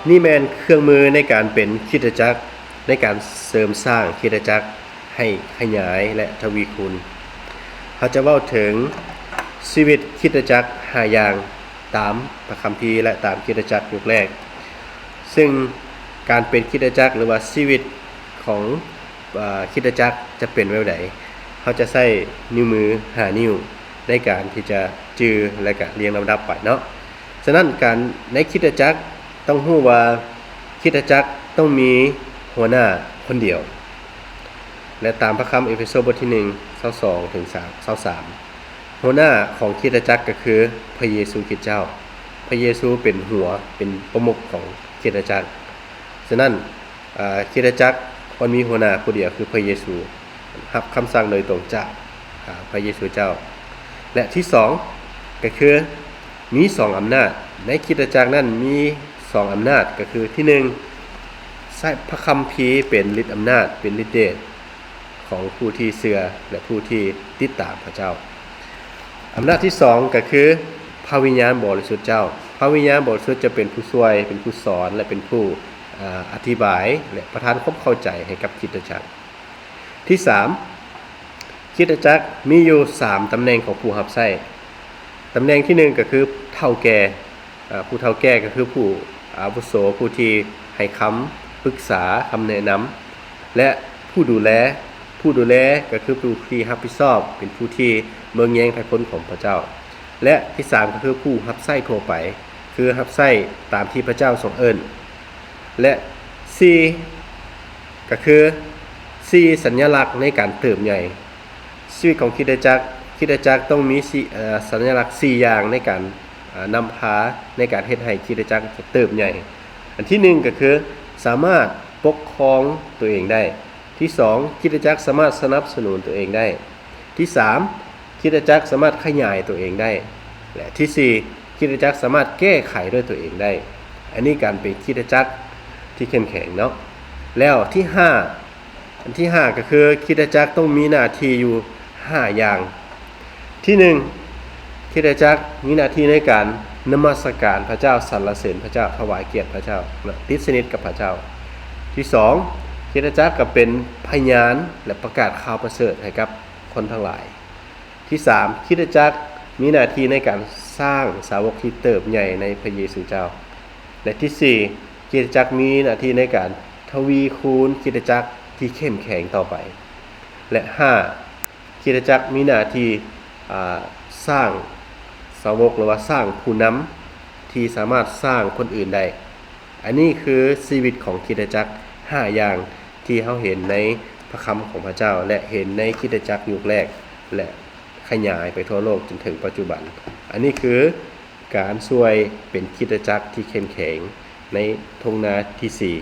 ນີ້ແມ່ນເຄື່ອງມືໃນການເປັນຄຣິສຕະຈັກ, ໃນການເສີມສ້າງຄຣິສຕະຈັກໃຫ້ຂະຫຍາຍ ແລະ ທະວີຄູນ. ເຮົາຈະເວົ້າເຖິງຊີວິດຄຣິສຕະຈັກຫ້າຢ່າງຕາມພະຄຳພີ ແລະ ຕາມຄຣິສຕະຈັກຍຸກແລກ, ຊຶ່ງການເປັນຄຣິສຕະຈັກ ຫຼືວ່າຊີວິດຂອງ ເອີ່ ຄຣິສຕະຈັກຈະເປັນແນວໃດ, ເຮົາຈະໃຊ້ນິ້ວມືຫ້ານິ້ວໃນການທີ່ຈະຈື່ ແລະ ກະລຽງລຳດັບໄປເນາະ. ສະນັ້ນ ການໃນຄຣິສຕະຈັກຕ້ອງຮູ້ວ່າຄຣິສຕະຈັກຕ້ອງມີຫົວໜ້າຄົນດຽວ ແລະ ຕາມພະຄຳເອເຟໂຊບົດທີໜຶ່ງ ຊາວສອງເຖິງຊາວສາມ ຫົວໜ້າຂອງຄຣິສຕະຈັກກໍຄືພະເຢຊູຄຣິສເຈົ້າ. ພະເຢຊູເປັນຫົວ ເປັນປະມຸກຂອງຄຣິສຕະຈັກ. ສະນັ້ນ ເອີ່ ຄຣິສຕະຈັກມັນມີຫົວໜ້າຜູ້ດຽວຄືພະເຢຊູ, ຮັບຄຳສັ່ງໂດຍຕົງຈາກ ອາ ພະເຢຊູເຈົ້າ. ແລະ ທີສອງ ກໍຄືມີສອງອຳນາດ. ໃນຄຣິສຕະຈັກນັ້ນມີສອງອຳນາດ, ກໍຄືທີໜຶ່ງ ໃຊ້ພະຄຳພີເປັນລິດອຳນາດ, ເປັນລິດເດດຂອງຜູ້ທີ່ເຊື່ອ ແລະ ຜູ້ທີ່ຕິດຕາມພະເຈົ້າ. ອຳນາດທີສອງ ກໍຄືພະວິນຍານບໍລິສຸດເຈົ້າ. ພະວິນຍານບໍລິສຸດຈະເປັນຜູ້ຊ່ວຍ, ເປັນຜູ້ສອນ ແລະ ເປັນຜູ້ ອາ ອະທິບາຍ ແລະ ປະທານຄວາມເຂົ້າໃຈໃຫ້ກັບຄຣິສຕະຈັກ. ທີສາມ ຄຣິສຕະຈັກມີຢູ່ສາມຕຳແໜ່ງຂອງຜູ້ຮັບໃຊ້. ຕຳແໜ່ງທີໜຶ່ງ ກໍຄືເຖົ້າແກ່. ອາ ຜູ້ເຖົ້າແກ່ກໍຄືຜູ້ອາວຸໂສ, ຜູ້ທີ່ໃຫ້ຄຳປຶກສາ, ຄຳແນະນຳ ແລະ ຜູ້ດູແລ. ຜູ້ດູແລກໍຄືຜູ້ທີ່ຮັບຜິດຊອບ, ເປັນຜູ້ທີ່ເບິ່ງແຍງພາຍພົ້ນຂອງພະເຈົ້າ. ແລະ ທີສາມ ກໍຄືຜູ້ຮັບໃຊ້ທົ່ວໄປ, ຄືຮັບໃຊ້ຕາມທີ່ພະເຈົ້າຊົງເອີ້ນ. ແລະ ສີ່ ກໍຄື ສີ່ ສັນຍະລັກໃນການເຕີບໃຫຍ່. ຊີວິດຂອງຄຣິສຕະຈັກ, ຄຣິສຕະຈັກຕ້ອງມີ ສີ່ ເອີ່ ສັນຍະລັກສີ່ຢ່າງໃນການ ອາ ນຳພາ ໃນການເຮັດໃຫ້ຄຣິສຕະຈັກເຕີບໃຫຍ່. ອັນທີໜຶ່ງ ກໍຄືສາມາດປົກຄອງຕົວເອງໄດ້. ທີສອງ ຄຣິສຕະຈັກສາມາດສະໜັບສະໜູນຕົວເອງໄດ້. ທີສາມ ຄຣິສຕະຈັກສາມາດຂະຫຍາຍຕົວເອງໄດ້. ແລະ ທີສີ່ ຄຣິສຕະຈັກສາມາດແກ້ໄຂດ້ວຍຕົວເອງໄດ້. ອັນນີ້ການເປັນຄຣິສຕະຈັກທີ່ເຂັ້ມແຂງເນາະ. ແລ້ວທີຫ້າ ອັນທີຫ້າ ກໍຄືຄຣິສຕະຈັກຕ້ອງມີໜ້າທີ່ຢູ່ຫ້າຢ່າງ. ທີໜຶ່ງ ຄຣິສຕະຈັກມີໜ້າທີ່ໃນການນະມັດສະການພະເຈົ້າ, ສັນລະເສີນພະເຈົ້າ, ຖວາຍກຽດພະເຈົ້າ ແລະ ຕິດສະໜິດກັບພະເຈົ້າ. ທີສອງ ຄຣິສຕະຈັກກໍເປັນພະຍານ ແລະ ປະກາດຂ່າວປະເສີດໃຫ້ກັບຄົນທັງຫຼາຍ. ທີສາມ ຄຣິສຕະຈັກມີໜ້າທີ່ໃນການສ້າງສາວົກທີ່ເຕີບໃຫຍ່ໃນພະເຢຊູເຈົ້າ. ແລະ ທີສີ່ ຄຣິສຕະຈັກມີໜ້າທີ່ໃນການທະວີຄູນຄຣິສຕະຈັກທີ່ເຂັ້ມແຂງຕໍ່ໄປ. ແລະ ຫ້າ ຄຣິສຕະຈັກມີໜ້າທີ່ ອາ ສ້າງສາວົກ ຫຼືວ່າສ້າງຜູ້ນຳທີ່ສາມາດສ້າງຄົນອື່ນໄດ້. ອັນນີ້ຄືຊີວິດຂອງຄຣິສຕະຈັກຫ້າຢ່າງທີ່ເຮົາເຫັນໃນພະຄຳຂອງພະເຈົ້າ ແລະ ເຫັນໃນຄຣິສຕະຈັກຍຸກແລກ ແລະ ຂະຫຍາຍໄປທົ່ວໂລກຈົນເຖິງປັດຈຸບັນ. ອັນນີ້ຄືການຊ່ວຍເປັນຄຣິສຕະຈັກທີ່ເຂັ້ມແຂງໃນທົ່ງນາທີສີ່.